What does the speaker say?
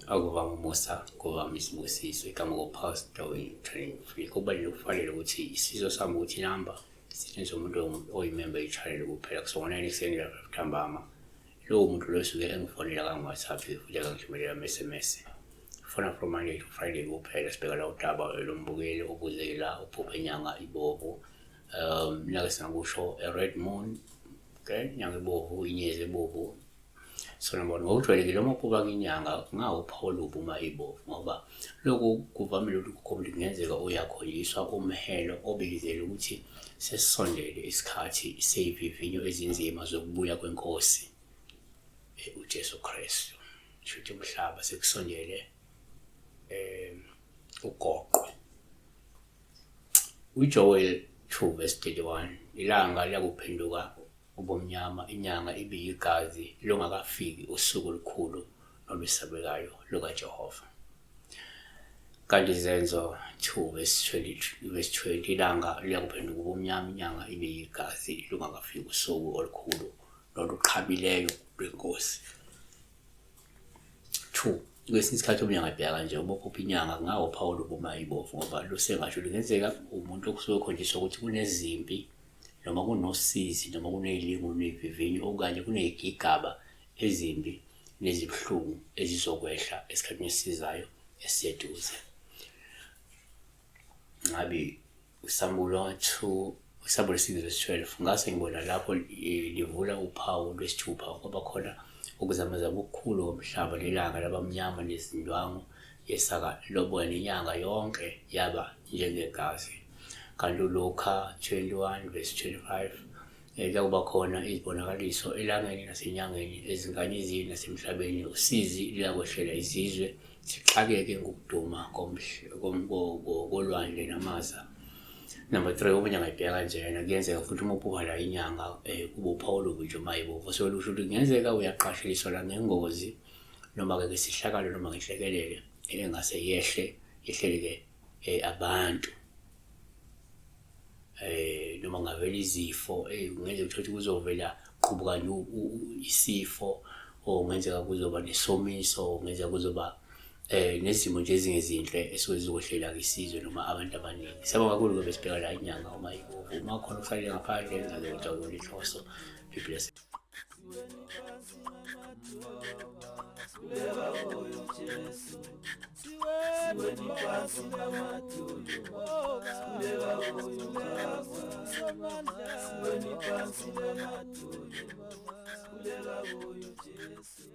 Akuvama umusa kuvama isibusiso igama ko-pastor we-training free. Kubalulekile ukufanele ukuthi isizo sami ukuthi inamba sisetshenziswa umuntu oyimemba ye-channel kuphela kusuka ngo-9 ekuseni kuya ntambama. Lowo muntu loyo suke engifonela kangi-WhatsApp futhi akangithumelela ama-SMS. Fona from Monday to Friday kuphela sibheka la udaba lombukeli obuze la uphupha inyanga ibovu. Mina-ke singakusho a red moon, okay, inyanga ibovu, inyezi ebovu. Sona bona ngokujwayelekile uma kuba inyanga kungawuphawu olubi uma ibovu ngoba lokhu kuvamile ukuthi kukhomba ukuthi kungenzeka uyakhonjiswa umhelo obikezela ukuthi sesisondele isikhathi seyivivinyo ezinzima zokubuya kwenkosi uJesu Kristu. Shuthi umhlaba sekusondele ugoqwe. UJoel 2 verse 31 ilanga liyakuphenduka ubumnyama, inyanga ibe yigazi lungakafiki usuku olukhulu nolwesabekayo lukaJehova. Kanti Izenzo 2 verse 20, verse 20 ilanga liyakuphenduka ubumnyama, inyanga ibe yigazi lungakafiki usuku olukhulu noluqhabileyo lweNkosi. 2 kwesinye isikhathi omunye angabheka kanje uma uphupha inyanga kungawuphawu lokuma ibovu ngoba lusengasho lungenzeka umuntu okusuke khonjiswa ukuthi kunezimpi noma kunosizi noma kunezilingo nezivivinyo okanye kunezigigaba ezimbi nezibuhlungu ezizokwehla esikhathini esizayo esiseduze. Ngabe uSambulo 2 uSambulo 6 verse 12 ngase ngibona lapho livula uphawu lwesithupha kwaba khona ukuzamazama okukhulu komhlaba nelanga labamnyama nezindwangu yesaka loboya nenyanga yonke yaba njengegazi. Kanti uLuka 21 verse 25 kuyakuba khona izibonakaliso elangeni nasenyangeni ezinkanyezini nasemhlabeni usizi luyakwehlela izizwe sixakeke ngokuduma kolwandle namaza. Number 3 omunye angayibheka kanjena kuyenzeka futhi uma uphupha la inyanga kuba uphawu olubi nje uma ibovu so lusho ukuthi kungenzeka uyaqasheliswa la ngengozi noma-ke ngesihlakalo noma ngenhlekelele engase yehle yehleleke abantu noma kungavela izifo kungenzeka uthole ukuthi kuzovela qubuka nje isifo or kungenzeka kuzoba nesomiso kungenzeka kuzoba nezimo nje ezingezinhle esuke zizokwehlela isizwe noma abantu abaningi. Siyabonga kakhulu ke besibheka la inyanga uma ibovu uma khona okusalele ngaphandle ngaze kujabule inhloso. Be blessed. Siweni phansi namadolo, sikhuleka kuyo Jesu.